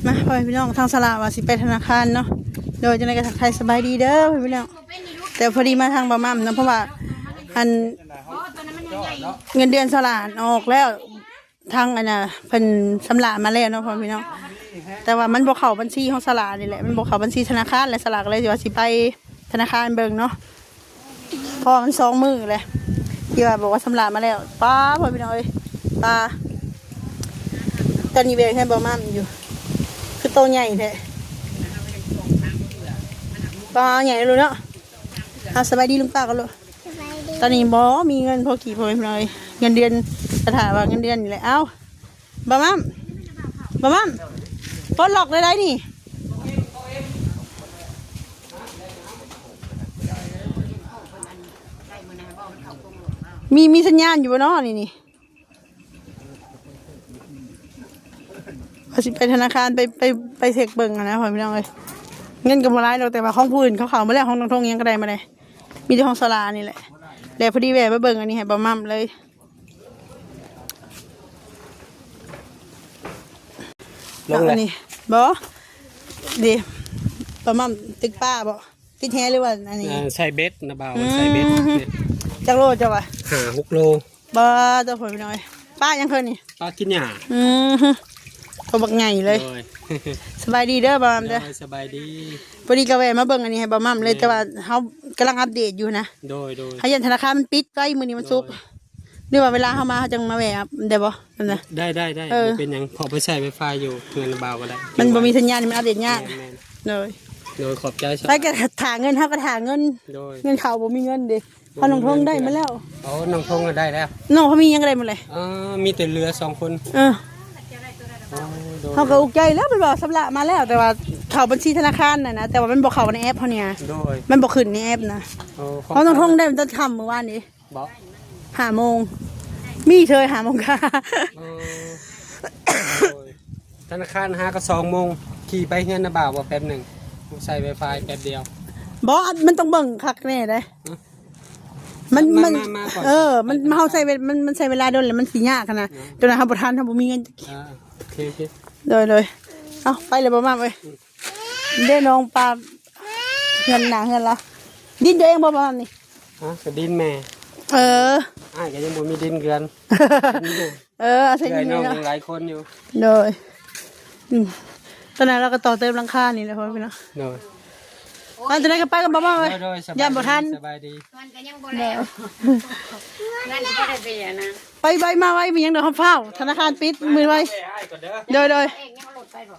ມາ ພໍ່ແມ່ພີ່ນ້ອງ ທາງສະຫຼາວ່າຊິໄປທະນາຄານເນາະ. ໂດຍ ຈັ່ງໃດກໍທັກທາຍສະບາຍດີເດີພີ່ນ້ອງ. ແຕ່ພໍດີມາທາງບ່າວໝ່ຳນະ ເພາະວ່າ ອັນ ເງິນເດືອນສະຫຼາອອກແລ້ວ ທາງອັນນ່າເພິ່ນຊຳລະມາແລ້ວເນາະ ພໍ່ແມ່ພີ່ນ້ອງ. ແຕ່ວ່າມັນບໍ່ເຂົ້າບັນຊີຂອງສະຫຼານີ້ແຫຼະ ມັນບໍ່ເຂົ້າບັນຊີທະນາຄານ ແລະ ສະຫຼາກໍເລີຍວ່າຊິໄປທະນາຄານເບິ່ງເນາະ. ເພາະວ່າມັນສອງມື້ແຫຼະ ທີ່ວ່າບອກວ່າຊຳລະມາແລ້ວ. ປາ ພໍ່ແມ່ພີ່ນ້ອງເອີຍ ປາ. ຕອນນີ້ແວ່ເຮືອນບ່າວໝ່ຳຢູ່ ຄືໂຕໃຫຍ່ແທ້. ປາ ໃຫຍ່ເລີຍເນາະ. ອ່າ ສະບາຍດີລຸງປ້າກ່ອນລູກ. ສະບາຍດີ. ຕອນນີ້ບໍ່ມີເງິນພໍກີບ ພໍ່ແມ່ພີ່ນ້ອງເອີຍ ເງິນເດືອນ ກະຖ້າວ່າເງິນເດືອນນີ້ແຫຼະ. ເອົ້າ ບ່າວໝ່ຳ ບ່າວໝ່ຳ ປົດລັອກໄດ້ໃດນີ້ ມີ ມີສັນຍານຢູ່ບໍ່ເນາະນີ້ນີ້? ວ່າຊິໄປທະນາຄານ ໄປ ໄປ ໄປເຊັກເບິ່ງຫັ້ນນະ ພໍ່ແມ່ພີ່ນ້ອງເອີຍ. ເງິນກໍບໍ່ຫຼາຍດອກ ແຕ່ວ່າຂອງຜູ້ອື່ນເຂົາເຂົ້າມາແລ້ວ ຂອງນ້ອງທົງຍັງກໍໄດ້ມາເດ້ ມີແຕ່ຂອງສະຫຼານີ້ແຫຼະ. ແລ້ວພໍດີແວ່ມາເບິ່ງອັນນີ້ໃຫ້ບ່າວໝ່ຳເລີຍ. ລົງແລ້ວ ອັນນີ້ບໍ່ ເດ້ ປາໝ່ຳຕຶກປາບໍ່ ຕິດແຫຫຼືວ່າອັນນີ້? ເອີ ໃສ່ເບັດນະບ່າວ ອືມ ໃສ່ເບັດນີ້. ຈັກໂລເຈົ້າວ່າ? ຫ້າຫົກໂລ. ບໍ່ ເຈົ້າ ພໍ່ແມ່ພີ່ນ້ອງເອີຍ ປາຫຍັງເພິ່ນນີ້? ປາກິນຫຍ້າ. ອືມ ໂຕບັກໃຫຍ່ເລີຍ. ໂດຍ ສະບາຍດີເດີບ່າວໝ່ຳເດີ. ໂດຍ ສະບາຍດີ. ພໍດີກໍແວ່ມາເບິ່ງອັນນີ້ໃຫ້ບ່າວໝ່ຳເລີຍ ແມ່ນ ແຕ່ວ່າເຮົາກຳລັງອັບເດດຢູ່ນະ. ໂດຍ ໂດຍ. ເຮົາຢ້ານທະນາຄານມັນປິດໄວ ມື້ນີ້ວັນສຸກ. ໂດຍ. ຫຼືວ່າເວລາເຮົາມາ ເຮົາຈັ່ງມາແວ່ໄດ້ບໍ່? ນັ້ນນະ ໄດ້ ໄດ້ ໄດ້. ເອີ ບໍ່ເປັນຫຍັງ ເພາະໄປໃຊ້ໄວຟາຍຢູ່ເຮືອນບ່າວກໍໄດ້. ມັນບໍ່ມີສັນຍານ ມັນອັບເດດຍາກ. ແມ່ນ ແມ່ນ. ໂດຍ ໂດຍ ຂອບໃຈ. ໄປກໍຖ້າເງິນ ເຮົາກໍຖ້າເງິນ. ໂດຍ. ເງິນເຂົ້າບໍ່ມີເງິນເດ້. ເຮົານ້ອງທົງໄດ້ມາແລ້ວ. ໂອ້ ນ້ອງທົງກໍໄດ້ແລ້ວ. ນ້ອງເຂົາມີຫຍັງກໍໄດ້ໝົດເລີຍ. ເອີ ມີແຕ່ເຫຼືອສອງຄົນ. ເອີ ໂອ້ ໂດຍ ເຮົາກໍອຸກໃຈແລ້ວ ເພິ່ນວ່າຊຳລະມາແລ້ວ ແຕ່ວ່າເຂົ້າບັນຊີທະນາຄານນະນະ ແຕ່ວ່າມັນບໍ່ເຂົ້າໃນແອັບເຮົານີ້ນະ. ໂດຍ. ມັນບໍ່ຂຶ້ນໃນແອັບນະ. ໂອ້ ເຮົານ້ອງທົງໄດ້ຕອນຄ່ຳມື້ວານນີ້. ບໍ່ ຫ້າໂມງ ມີເທື່ອຫ້າໂມງກາ. ເອີ ໂດຍ. ທະນາຄານຫາກໍສອງໂມງ ຂີ່ໄປເຮືອນນະບ່າວບໍ່ ແປັບໜຶ່ງ ໃຊ້ໄວຟາຍແປັບດຽວ. ບໍ່ ມັນຕ້ອງເບິ່ງຄັກແນ່ເດ້. ຮະ? ມັນ ມັນ ມາ ມາ ມາກ່ອນ ເອີ ມັນ ໄປ ເຮົາໃຊ້ເວ ມັນ ມັນໃຊ້ເວລາດົນແລ້ວ ມັນຊິຍາກຫັ້ນນະ. ອ່າ ຈົນວ່າເຮົາບໍ່ທັນ ເຮົາບໍ່ມີເງິນ. ອ່າ ໂອເຄ ໂອເຄ. ໂດຍ ໂດຍ. ເອົ້າ ໄປແລ້ວບໍ່ ໝ່ຳເອີຍ? ອືມ. ເດ້ ນ້ອງປາ ເຮືອນໜ້າເຮືອນລາວ ດິນຕົວເອງບໍ່ ປາໝ່ຳນີ້? ຮະ? ກໍດິນແມ່. ເອີ ອ້າຍກໍຍັງບໍ່ມີດິນເຮືອນ. ເອີ ອາໄສຢູ່ນີ້ເນາະ ເອື້ອຍນ້ອງຍັງຫຼາຍຄົນຢູ່. ໂດຍ. ອືມ ຕອນນັ້ນລາວກໍຕໍ່ເຕີມຫຼັງຄານີ້ແຫຼະ ພໍ່ແມ່ພີ່ນ້ອງ. ໂດຍ. ອັນຕອນນັ້ນກໍໄປກັນບໍ່ ໝ່ຳເອີຍ? ໂດຍ ໂດຍ ສະບາຍດີ ຢ້ານບໍ່ທັນ. ສະບາຍດີ. ເຮືອນກໍຍັງບໍ່ແລ້ວ ເຮືອນກໍບໍ່ໄດ້ເບຍນະ. ໄປໄວມາໄວ ມີຫຍັງດອກ ເຮົາຟ້າວ ທະນາຄານປິດມື້ໄວ. ໂດຍ ໂດຍ. ເອງຍັງເອົາລົດໄປບໍ່?